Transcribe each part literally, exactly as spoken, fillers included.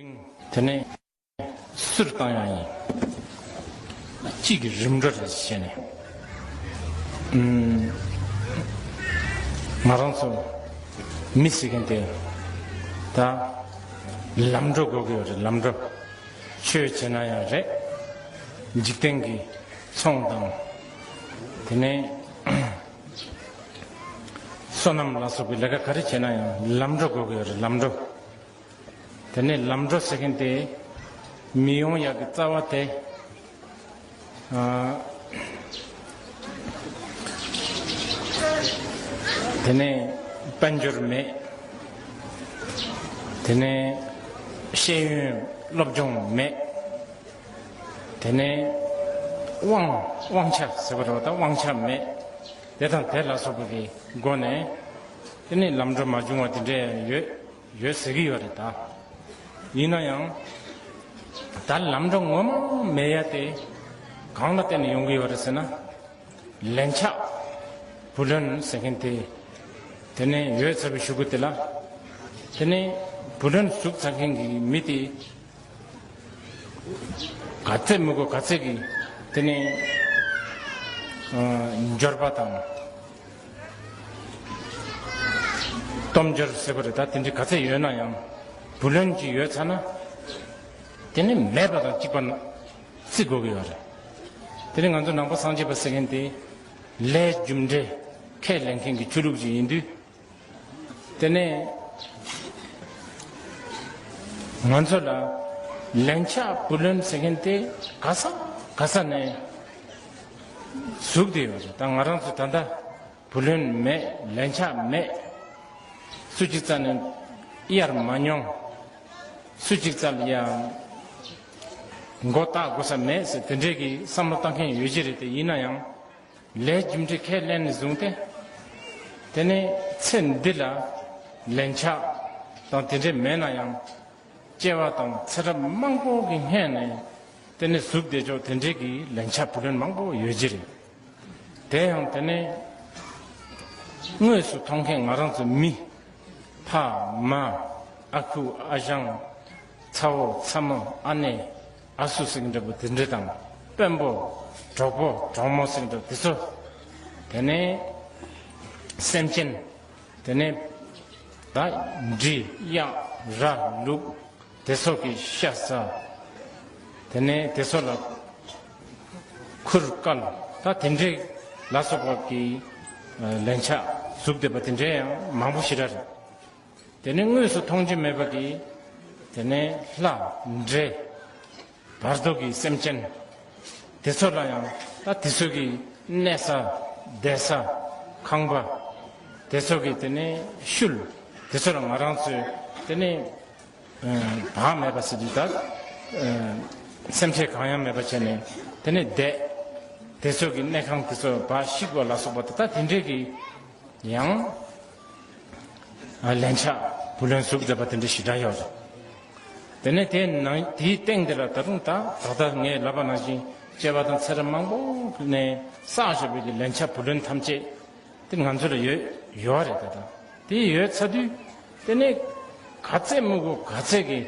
དེ་ནས་གསུར་བཏང་ཡང་ཡིན། གཅིག་གི་རིམ་གྲོ་རེ་བྱས་ནས། ཨུམ། ང་རང་ཚོ་མི་ཟེར་མཁན་དེ་ད་ལམ་འགྲོ་དགོས་ཀྱི་ཡོད་རེད། ལམ་འགྲོ། ཆོས་བྱེད་ན་ཡང་རེད། འཇིག་རྟེན་གྱི་ཚོང་དང་། དེ་ནས་སོ་ནམ་ལ་སོགས་པའི་ལས་ཀ་ག་རེ་བྱེད་ན་ཡང་ལམ་འགྲོ་དགོས་ཀྱི་ཡོད་རེད། ལམ་འགྲོ། དེ་ནས་ལམ་འགྲོ་ཟེར་མཁན་དེ་མི་ཡོང་ཡག་གི་རྩ་བ་དེ། ཨ། དེ་ནས་དཔལ་འབྱོར་མེད། དེ་ནས་ཤེས་ཡོན་སློབ་སྦྱོང་མེད། དེ་ནས་དབང་དབང་ཆ་ཟེར་བ་རེད་པ། ད་དབང་ཆ་མེད། དེ་དང་དེ་ལ་སོགས་པ་གི་སྒོ་ནས་དེ་ནས་ལམ་འགྲོ་མ་བྱུང་བ་དེ་འདྲ་ཡང་ཡོད། ཡོད་ཟེར་གྱི་ཡོད་རེད་ད། ཡིན་ན་ཡང་ད་ལམ་འགྲོ་ངོ་མ་མེད་ཡ་དེ་གང་ལ་བརྟེན་ནས་ཡོང་གི་ཡོད་རེད་ཟེར་ན། ལན་ཆགས་བུ་ལོན་ཟེར་མཁན་དེ། དེ་ནས་ཡོད་ཚར་བའི་གཞུག་གུ་དེ་ལ། དེ་ནས་བུ་ལོན་ཟུག་ཚར་མཁན་གྱི་མི་དེ་ག་ཚད་མི་དགོས་ག་ཚད་ཀྱི་དེ་ནས་ཨ་འབྱོར་པ་དང་། སྟོབས་འབྱོར་ཟེར་བ་རེད། ད་དེ་འདྲ་ག་ཚད་ཡོད་ན་ཡང་བུ་ལོན་གྱི་ཡོད་ཚར་ན། དེ་ནི་མེད་པ་དང་གཅིག་པ་ན་བརྩི་དགོས་ཀྱི་ཡོད་རེད། དེ་ནི་ང་ཚོ་ནང་པ་སངས་རྒྱས་པ་ཟེར་མཁན་དེ་ལས་རྒྱུ་འབྲས་ཁས་ལེན་མཁན་གྱི་ཆོས་ལུགས་ཅིག་ཡིན་དུས། དེ་ནས་ང་ཚོ་ལ་ལན་ཆགས་བུ་ལོན་ཟེར་མཁན་དེ་ག་ས་ག་ས་ནས་ཟུག་བསྡད་ཡོད་རེད། ད་ང་རང་ཚོ་ད་ལྟ་བུ་ལོན་མེད། ལན་ཆགས་མེད། སུ་གཅིག་རྩ་ནས་གཡར་མ་མྱོང་། སུ་གཅིག་རྩ་ལ་ཡང་མགོ་བཏགས་དགོས་ས་མེད་ཟེར་དེ་འདྲས་ཀྱི་བསམ་བློ་བཏང་མཁན་ཡོད་ཀྱི་རེད། དེ་ཡིན་ན་ཡང་། ལས་རྒྱུ་འབྲས་ཁས་ལེན་ནས་བཟུང་སྟེ། དེ་ནས་ཚེ་འདི་ལ་ལན་ཆགས་དང་དེ་འདྲས་མེད་ན་ཡང་། སྐྱེ་བ་དང་ཚེ་རབས་མང་པོ་གི་སྔོན་ནས་དེ་ནས་ཟུག་བསྡད་ཆོག་དེ་འདྲས་ཀྱི་ལན་ཆགས་བུ་ལོན་མང་པོ་ཡོད་ཀྱི་རེད། དེ་ཡང་དེ་ནས་དངོས་སུ་མཐོང་མཁན་ང་རང་ཚོ་མི། ཕ་མ། ཨ་ཁུ་ཨ་ཞང་། ཚ་བོ་ཚ་མོ། ཨ་ནེ་ཨ་སུ་ཟེར་གྱི་འདྲ་པོ་དེ་འདྲ་དང་། དཔོན་པོ། གྲོགས་པོ་གྲོགས་མོ་ཟེར་གྱི་འདྲ་པོ་དེ་ཚོ། དེ་ནས་སེམས་ཅན། དེ་ནས་ད་འབྲི་གཡག་ར་ལུག་དེ་ཚོ་གི་ཤ་ཟ། དེ་ནས་དེ་ཚོ་ལ་ཁུར་བཀལ། ད་དེ་འདྲས་ལ་སོགས་པ་གི་ལན་ཆགས་ཟུག་བསྡད་པ་དེ་འདྲས་ཡང་མང་པོ་ཞེ་དྲག་རེད། དེ་ནས་དངོས་སུ་མཐོང་རྒྱུ་མེད་པ་གི། དེ་ནས་ལྷ་འདྲེ། བར་དོ་གི་སེམས་ཅན། དེ་ཚོ་ལ་ཡང་ད་དེ་ཚོ་གི་གནས་ས། བསྡད་ས། ཁང་པ། དེ་ཚོ་གི་དེ་ནས་ཤུལ། དེ་ཚོ་ལ་ང་རང་ཚོས་དེ་ནས་ཨ་བག་མེད་པ་ཟེར་དུས་ད་ཨ་སེམས་ཁྲལ་གང་ཡང་མེད་པ་བྱས་ནས་དེ་ནས་བསྡད། དེ་ཚོ་གི་གནས་ཁང་དེ་ཚོ་བག་ཞིག་པ་ལ་སོགས་པ་དེ་ད་དེ་འདྲས་ཀྱི། ཡང་། ཨ་ལན་ཆགས་བུ་ལོན་ཟུག་བསྡད་པ་དེ་འདྲ་ཞེ་དྲག་ཡོད་རེད། དེ་ནས་དེའི་ནང་དེའི་སྟེང་དེ་ལ་ད་དུང་ད་ད་ལྟ་ངས་ལབ་པ་ནང་བཞིན་སྐྱེ་བ་དང་ཚེ་རབས་མང་པོ་ནས་བསགས་བཞག་པའི་གི་ལན་ཆགས་བུ་ལོན་ཐམས་ཅད་དེ་ང་ཚོ་ལ་ཡོད་ཡོད་རེད། ད་ད་དེ་ཡོད་ཚར་དུས་དེ་ནས་ག་ཚད་མི་དགོས་ག་ཚད་ཀྱི་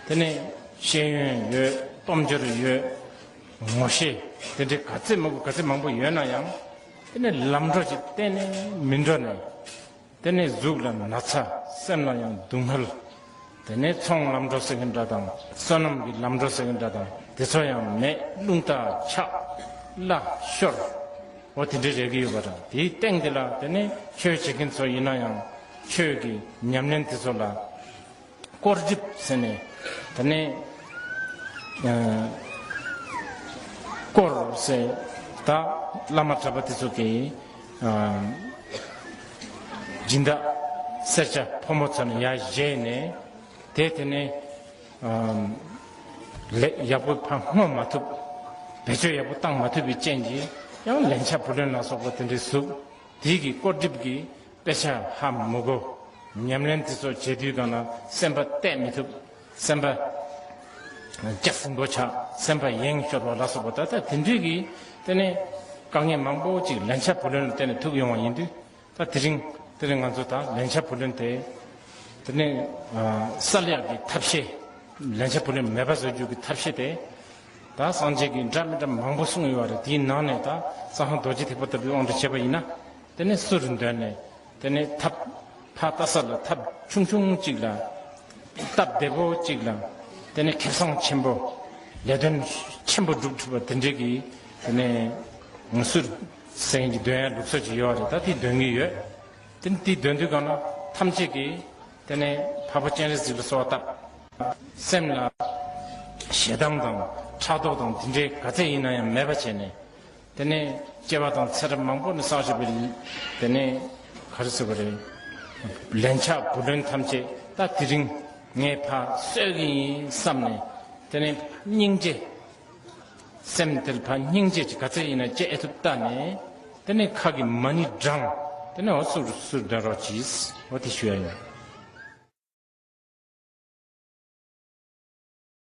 དེ་ནས་ཤེས་ཡོན་ཡོད། སྟོབས་འབྱོར་ཡོད། ངོ་ཤེས་དེ་འདྲའི་ག་ཚད་མི་དགོས་ག་ཚད་མང་པོ་ཡོད་ན་ཡང་། དེ་ནས་ལམ་འགྲོ་ཅིག་གཏན་ནས་མི་འགྲོ་ནས། དེ་ནས་གཟུགས་ལ་ན་ཚ། སེམས་ལ་ཡང་སྡུག་བསྔལ། དེ་ནས་ཚོང་ལམ་འགྲོ་ཟེར་མཁན་འདྲ་དང་། སོ་ནམ་གྱི་ལམ་འགྲོ་ཟེར་མཁན་འདྲ་དང་དེ་ཚོ་ཡང་མེད། རླུང་རྟ་ཆག། གླ་ཤོར། འོ་དེ་འདྲའི་རེག་གི་ཡོད་པ་དང་། དེའི་སྟེང་དེ་ལ་དེ་ནས་ཆོས་བྱེད་མཁན་ཚོ་ཡིན་ན་ཡང་ཆོས་ཀྱི་ཉམས་ལེན་དེ་ཚོ་ལ། དཀོར་སྒྲིབ་ཟེར་ནས། དེ་ནས་ཨ་དཀོར་ཟེར་ད་བླ་མ་གྲྭ་པ་དེ་ཚོ་གིས་ཨ་སྦྱིན་བདག་སེར་སྐྱ་ཕོ་མོ་ཚོ་ནས་ཡར་བཞེས་ནས། དེ་དེ་ནས་ཨ་ལས་ཡག་པོ་ཕར་བསྔོ་མ་ཐུབ། བེད་སྤྱོད་ཡག་པོ་བཏང་མ་ཐུབ་པའི་རྐྱེན་གྱིས་ཡང་ལན་ཆགས་བུ་ལོན་ལ་སོགས་པ་དེ་འདྲའི་ཟུག། དེ་གི་དཀོར་སྒྲིབ་ཀྱི་དཔེ་ཆ་ཧ་མི་གོ། ཉམས་ལེན་དེ་ཚོ་བྱེད་དུས་སྒང་ལ་སེམས་པ་གཏད་མི་ཐུབ། སེམས་པ་སྐྱ་སེར་པོ་ཆགས། སེམས་པ་ཡེངས་ཤོར་བ་ལ་སོགས་པ། ད་ལྟ་དེ་འདྲའི་གི་དེ་ནས་དཀའ་ངལ་མང་པོ་ཅིག་ལན་ཆགས་བུ་ལོན་ལ་བརྟེན་ནས་ཐུག་ཡོང་བ་ཡིན་དུས། ད་དེ་རིང་དེ་རིང་ང་ཚོ་ད་ལན་ཆགས་བུ་ལོན་དེ་དེ་ནས་ཨ་སེལ་ཡག་གི་ཐབས་ཤེས་ ལན་ཆགས་བུ་ལོན་མེད་པ་བཟོ་རྒྱུ་གི་ཐབས་ཤེས་དེ། ད་སངས་རྒྱས་ཀྱིས་འདྲ་མི་འདྲ་མང་པོ་གསུངས་ཡོད་རེད། དེའི་ནང་ནས་ད་གསང་སྔགས་རྡོ་རྗེ་ཐེག་པ་ལྟ་བུའི་དབང་དུ་བྱས་པ་ཡིན་ན། དེ་ནས་གསུར་འདོན་ནས། དེ་ནས་ཐབ་ཕར་ལྟ་ས་ལ་ཐབ་ཆུང་ཆུང་གཅིག་ལ། སྟབས་བདེ་པོ་གཅིག་ལ། དེ་ནས་ཁེ་བཟང་ཆེན་པོ། ལས་དོན་ཆེན་པོ་སྒྲུབ་ཐུབ་པ་དེ་འདྲའི་གི། དེ་ནས་གསུར་ཟེར་མཁན་གྱི་འདོན་ཡ་ལུགས་སྲོལ་ཅིག་ཡོད་རེད། ད་དེ་འདོན་གྱི་ཡོད། དེ་ནས་དེ་འདོན་དུས་སྒང་ལ་ཐམས་ཅད་ཀྱིས། དེ་ནས་འཕགས་པ་སྤྱན་རས་གཟིགས་ལ་གསོལ་བ་བཏབ། སེམས་ལ་ཞེ་སྡང་དང་ཕྲག་དོག་དང་དེ་འདྲའི་ག་ཚད་ཡིན་ན་ཡང་མེད་པ་བྱས་ནས། དེ་ནས་སྐྱེ་བ་དང་ཚེ་རབས་མང་པོ་ནས་བསགས་བཞག་པའི། དེ་ནས་ག་རེ་ཟེར་བ་རེད། ལན་ཆགས་བུ་ལོན་ཐམས་ཅད་ད་དེ་རིང་ངས་ཕར་གསོས་ཀྱི་ཡིན་བསམ་ནས། དེ་ནས་སྙིང་རྗེ། སེམས་དེར་ཕར་སྙིང་རྗེ་ཅིག་ག་ཚད་ཡིན་ན་སྐྱེ་ཐུབ་ལྟ་ནས། དེ་ནས་ཁ་གི་མ་ཎི་བགྲངས། དེ་ནས་འོ་གསུར་གསུར་འདོན་རོགས་གྱིས། འོ་དེ་ཞུ་ཡ་ཡིན།